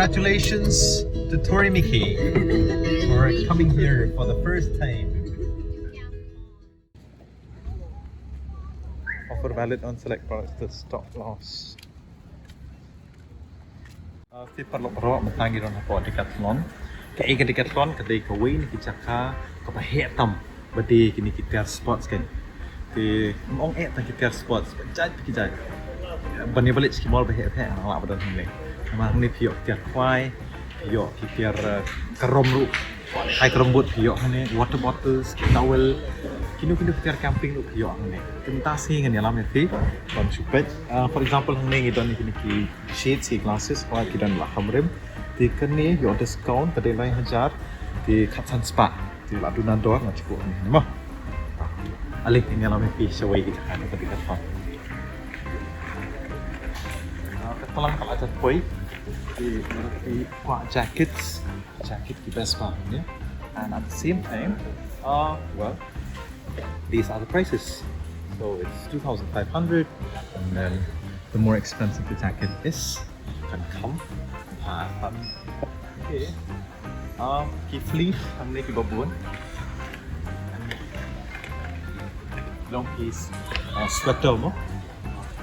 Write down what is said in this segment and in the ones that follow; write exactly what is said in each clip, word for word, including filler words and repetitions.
Congratulations to Tori Miki for coming here for the first time. Offer valid on select products till stock loss. Ah, te paralok baroh, mynta ngi don hapoh Decathlon. Kaei ka Decathlon ka dei kawei na ki jaka kaba heh tam ba die kine ki tiar sports kan. Te ym ong eh tang ki tiar sports, ba jait ki jait. Ban ïa ba leit sha ki mall ba heh heh nga lah ba don hangne. Namar hangne phi ïoh ki tiar khwai, phi ïoh ki tiar, eh, ka rom ruh. Hai ka rom boot phi ïoh hangne, water bottles, ki towel, kino kino ki tiar camping ruh phi ïoh hangne. Te mynta sngi ngan ïalam ïa phi ban shu peit. Ah, for example hangne ngi don kine ki shades, ki glasses, ba ki don la kham rim. Te kane ïoh discount ka dei lai hajar, te khatsan spah. Te la duna dor nga shu buh hangne mo. Ale ngan ïalam ïa phi shawei ki jaka kaba dei ka thon. Ah, ka tlang ka la jan poi. Te ki kwah jackets, jacket ki best ba, yeah. And at the same time, uh, well, these are the prices. So it's two thousand five hundred, and then the more expensive the jacket is, kan kham. Ah, okay. Um, ki fleece hangne kiba bun. Long piece, uh, sweater mo.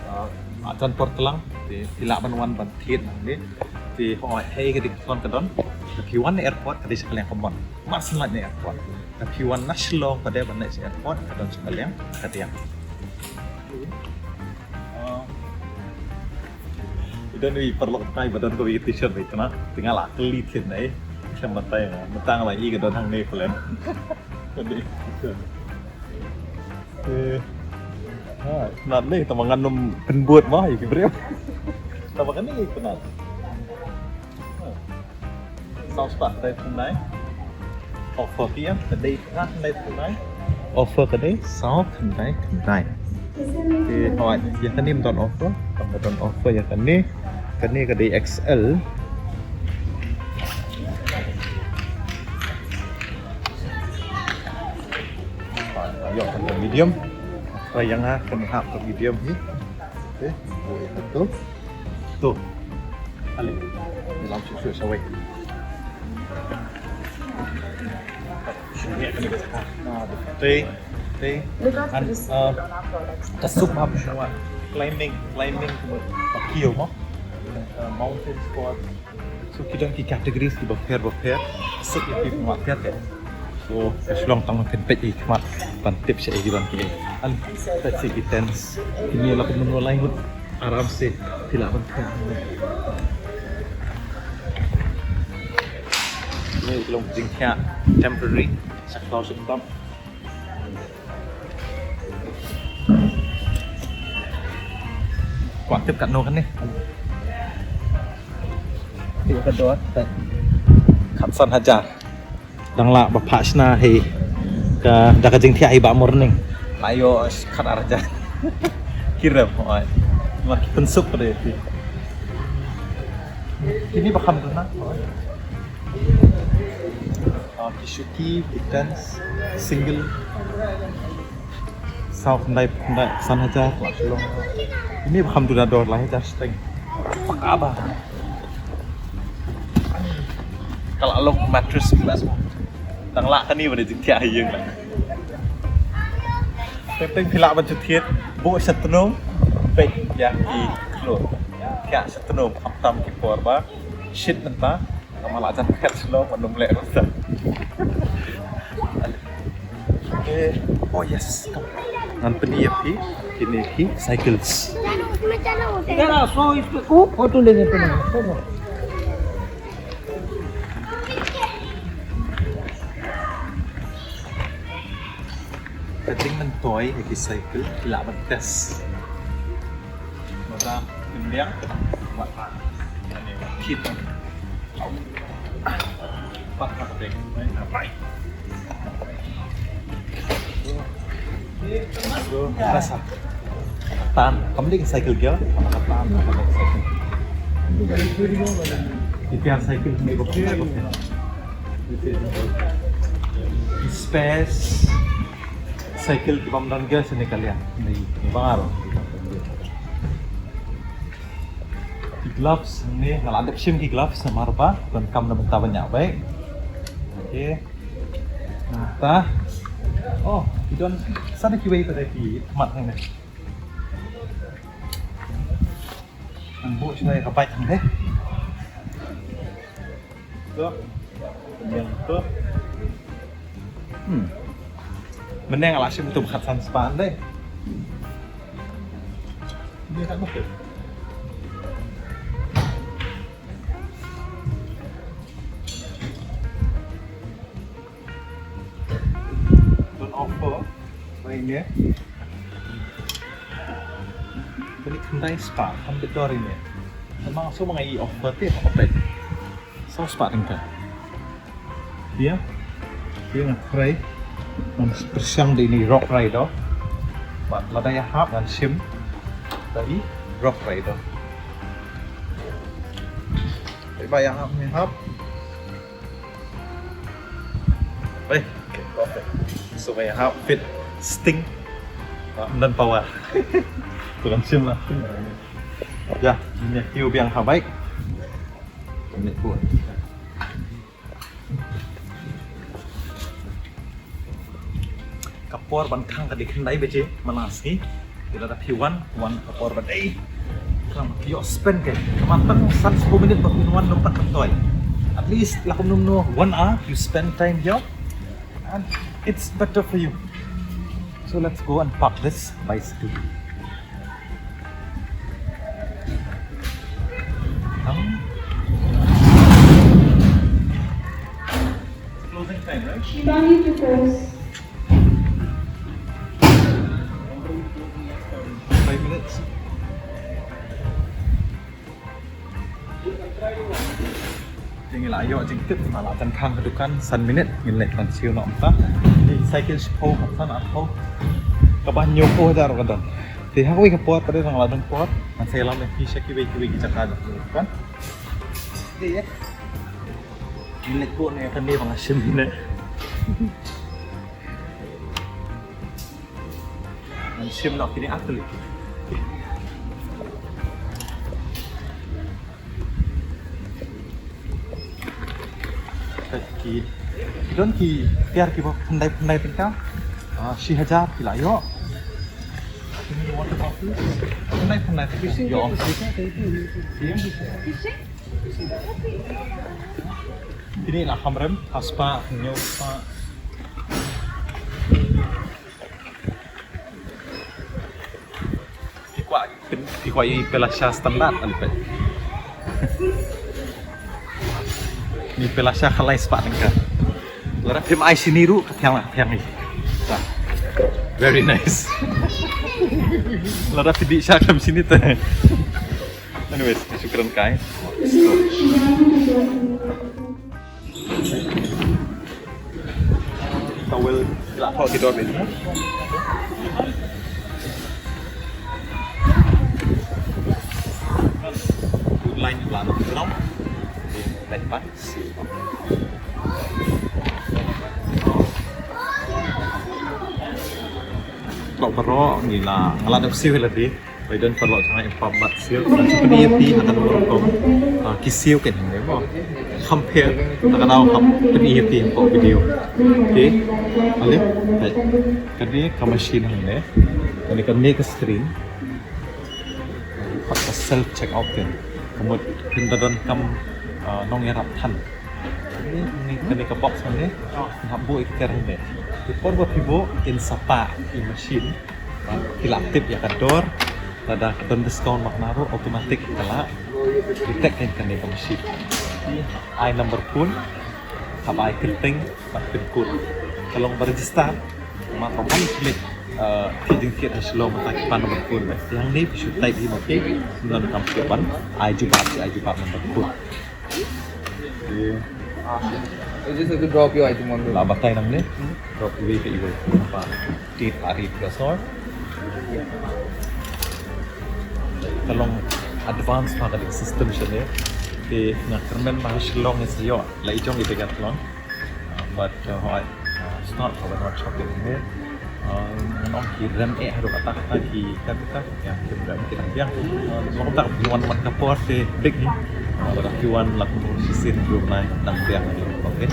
Uh, atan por tlang, te phi lah ban wan ban thied hangne. Te hooid, hei ka Decathlon ka don. Te phi wan na airport ka dei sha ka liang ka mon. Mar syn lait na airport. Te phi wan na Shillong pat ban leit sha airport ka don sha ka liang ka diang. Uh, i don i paralok tai ba don kawei ka t-shirt ba i tnat. Te nga la kylli thied na i. Sha mynta nga, mynta nga la i ka don hangne plen. Ka dei t-shirt. Eh, ha, tnat lei, tang ba ngan ym pynbud mo ïa ki briew. Tang ba kane ka tnat. Ha. Saw spah khyndai khyndai. Offer ki ïa, ka dei tnat khyndai khyndai. Offer ka dei saw khyndai khyndai. Te hooid, ïa kane ym don offer, tang ba don offer ïa kane. Kane ka dei X L. Ïoh kane medium. Try ïa nga kane hap ka medium hi. Okey, buh ïa kato. To. Ale. Ïalam shuh shuh shawei. Te, te. An, uh, ka suk hap shuwa climbing, climbing ba kiew mo. Uh, mountain sport. So ki don ki categories kiba pher ba pher. Suk ïa ki ba pher te. So ka shu long tang ban peit ïa ki khmat ban tip sha ïa ki don ki. An peit sha ki tents. Kine la pynmynno lai ngut. Aram se phi lah ban pher. Kine ki long jingthiah temporary. Sha khlaw sha khlaw. Kwah tip katno kane. Tip ka dor, khatsan hajar. Dang lah ba phah shna hi ka da ka jingthiah hi ba morning. La ïoh khat ar hajar. Ki rem, oi. Ma ki pynsuk pada ti. Kine ba kham duna, oi. Ah, ki shuki, ki tents, single. Saw khyndai, khyndai, san hajar, la shlong. Ine ba kham duna dor lai hajar shiteng. Pak aba. Ka la long mattress class. Dang lah kane ba dei jingthiah ha ïing la. Teng teng phi lah ban shu thied, buh sha tnum, peit ïa ki khlur. Thiah sha tnum, khamtam ki por ba shit mynta. Nga la jan phet shlong ban ym leh ruh sa. Eh, oh yes, come. Ngan pyni ïa phi kine ki cycles. इधर आओ, सौ इस पे को फोटो लेने पे नहीं, सौ। Ka dei ban toy ïa ki cycle, ki lah ban test. Mata pynbiang, wat pat. Ani, wat kit. Au. Pat, pat, pat. Ai, apai. Bro, rasa. Tan, kam dei cycle gear, kam dei cycle. Itiar cycle ni ko. Space. Cycle ki bym don gear shane ka liang. Ni, ni baroh. Ki gloves hangne, nga la dep shim ki gloves namar ba donkam na bynta ban ïa bike. Okay. Nangta. Oh, ki don sa da kiwei pat ki mat hangne. Ngan buh shuwa ïa ka bike hangne. To. Mynne to. Hmm. Mynne nga la shim tu ba khatsan spah dei. Ni ka bukit. Don offer. Ba ine. Beli khyndai spah, hampir dor ine. Namar shu ma nga ïohi offer te, ma nga peit. Saw spah tyngka. Ïa. Ïa nga try. Ngan pyrshang da ine i Rock Rider. Bad lada ïahap ngan shim da i Rock Rider. Ba ïahap, ïahap. Eh, okay, okay. So, ïahap fit Sting. Ah, ym don power. To kan shim lah. Ïa, ine ïa kiew biang ha bike. Ine buh. Ka por ban khang ka dei khyndai baje man la sngi. Te lada phi wan, wan ka por ba dei. Khang phi ïoh spend kai. Ka man tang san spah minit ba phin wan, ym pat myntoi. At least la kumno kumno one hour you spend time here. And it's better for you. So let's go and park this bicycle. Come. Closing time, right? Shivani to close. Five minutes. Te ngi la ïoh jingtip, la jan khang ka dukan san minit, ngin leit ban siew noh mynta. Ni cycle shiphew, khatsan arphew. Kaba hynñiewphew hajar ka don. Te ha kawei ka por, pat dang la don por, ngan sa ïalam ïa phi sha kiwei kiwei ki jaka jong ka dukan. Te ïa. Ngin leit buh noh ïa kane ba nga shim ne. Ngan shim noh kine ar tylli. Ki, ki don ki tiar kiba khyndai khyndai tyngka. Ah, shi hajar ki la ïoh. Kine water bottle. Khyndai khyndai tyngka. Ïoh. Kine la kham rem, ha spah, hynñiew spah. Phi kwah, phi kwah ïa i Pelasia standard, ale peit. Ni Pelasia khalai spah tyngka. Lada phim ai shini ruh ka thiang, thiang ni. Very nice. Lada phi dih sha kam shini te. Anyways, shukran kai. Towel la thok ki dor ni. Line la no ground. Line pan. Tok baroh ngi la, nga la dep siew ïa lade. Ba don paralok jong nga im pam bad siew, ngan sa pyni ïa phi ha ka number rukom. Ah, ki siew kin hangne mo. Compare ha ka daw hap pyni ïa phi hapoh video. Okay. Ale, hai. Kane ka machine hangne. Kane, kane ka screen. Pat ka self check out kin. Ka mut kin da donkam, ah, nongïarap than. Kane, kane, kane ka box hangne. Hap buh ïa ka tiar hangne. Te por ba phi buh kin sa pah ïa i machine. Ki la tip ïa ka dor, lada ka don discount bad kumno ruh automatic ka la detect ïa kane ka machine. Ai number phone, hap ai kyrteng bad pin code. Ka long ba register, ma ka ban klik, eh, ki jingkit ha Shillong mynta ki pan number phone. Te hangne phi shu type hi ma phi, ngan kam phi ban ai jubab, ai jubab number phone. Ye. You just have to drop your item on the. La batai nangne. Drop iwei pa iwei. Namar eight ari plus or. Ka long advance pa ka dei system shane. Te nga kyrmen ba Shillong is yo. La i jong i Decathlon. Uh, but, uh, I, uh, it's not, we're not shopping here. Um, and Ki rem eh haduh katta katta ki ka ka ka. Ïa, ki rem ki dang biang. Long tak ki wan mat ka por te break ni. Lada ki wan la kumno shisien ruh nai dang biang ni. Okay.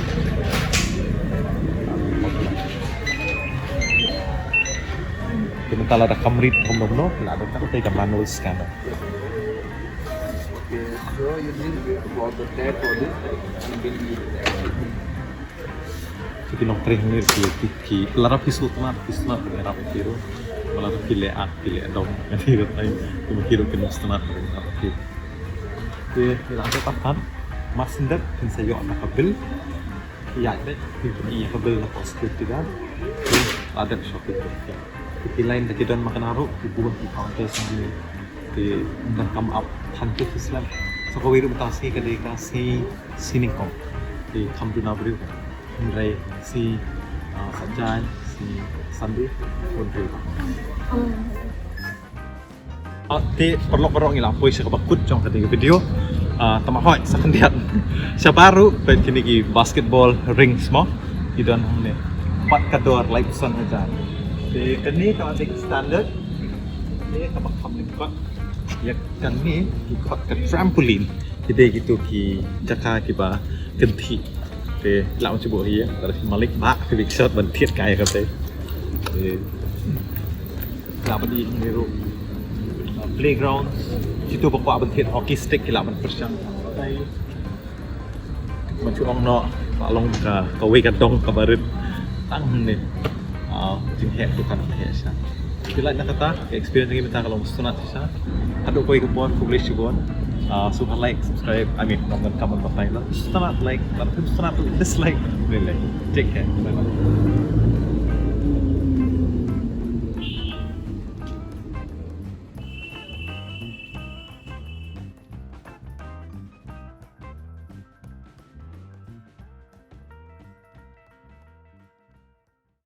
Ki mynta lada kam rit kumno kumno, la don tak te ka manual scanner. Okay, so you need to go the tap for this and then you Ki nongtrei hangne ki, ki, ki, lada phi sngewtynnat, phi sngewtynnat ban ïarap ïa ki ruh. Lada phi leh ak, phi leh dom, ïa ki ruh tai, ki ma ki ruh ki nongtynnat ban ïarap ïa ki. Te, ïa la dep pat, mar shen dep phin sa ïoh na ka bill. Ïa dep phin pyni ïa ka bill na ka security guard. Te, la dep shopping. Te, ki line da ki don ma kane ruh, ki bun ki counter shen. Te, ym donkam ap than tu phi slem. Sa kawei ruh mynta sngi ka dei ka sngi, sngi nyngkong. Te, kham duna briew. Hynrei sngi, ah, Saitjaiñ, sngi Sunday, bun briew. Ah, te paralok baroh ngi la poi sha kaba kut jong kane ka video. Ah, tang ba hoi sa khyndiat. Shabar ruh peit kine ki basketball rings mo. Ki don hangne. Pat ka dor laiphew san hajar. Te kane ka dei standard. Kane kaba kham lyngkot. Ïa kane ki khot ka trampoline. Ki dei kito ki jaka kiba kynthih. Te lah ban shu buh hi ïa, lada phi malik bah phi bit shot ban thied kai kata. Te lah ban ïa ngi ruh, uh, playground. Kito ba kwah ban thied hockey stick ki lah ban pyrshang. Ban shu ong noh, ba long ka, kawei ka dong kaba rit. Tang ne. Ah, jingeh tu kan heh sha. Phi lait na kata, ka experience ngi mynta ka long sngewtynnat shisha. Haduh kawei ka por, khublei shibun. Ah, sngewbha like, subscribe, I mean, nongwan comment batai la. Sngewtynnat like, lada phim sngewtynnat dislike. Really. Take care. Bye bye.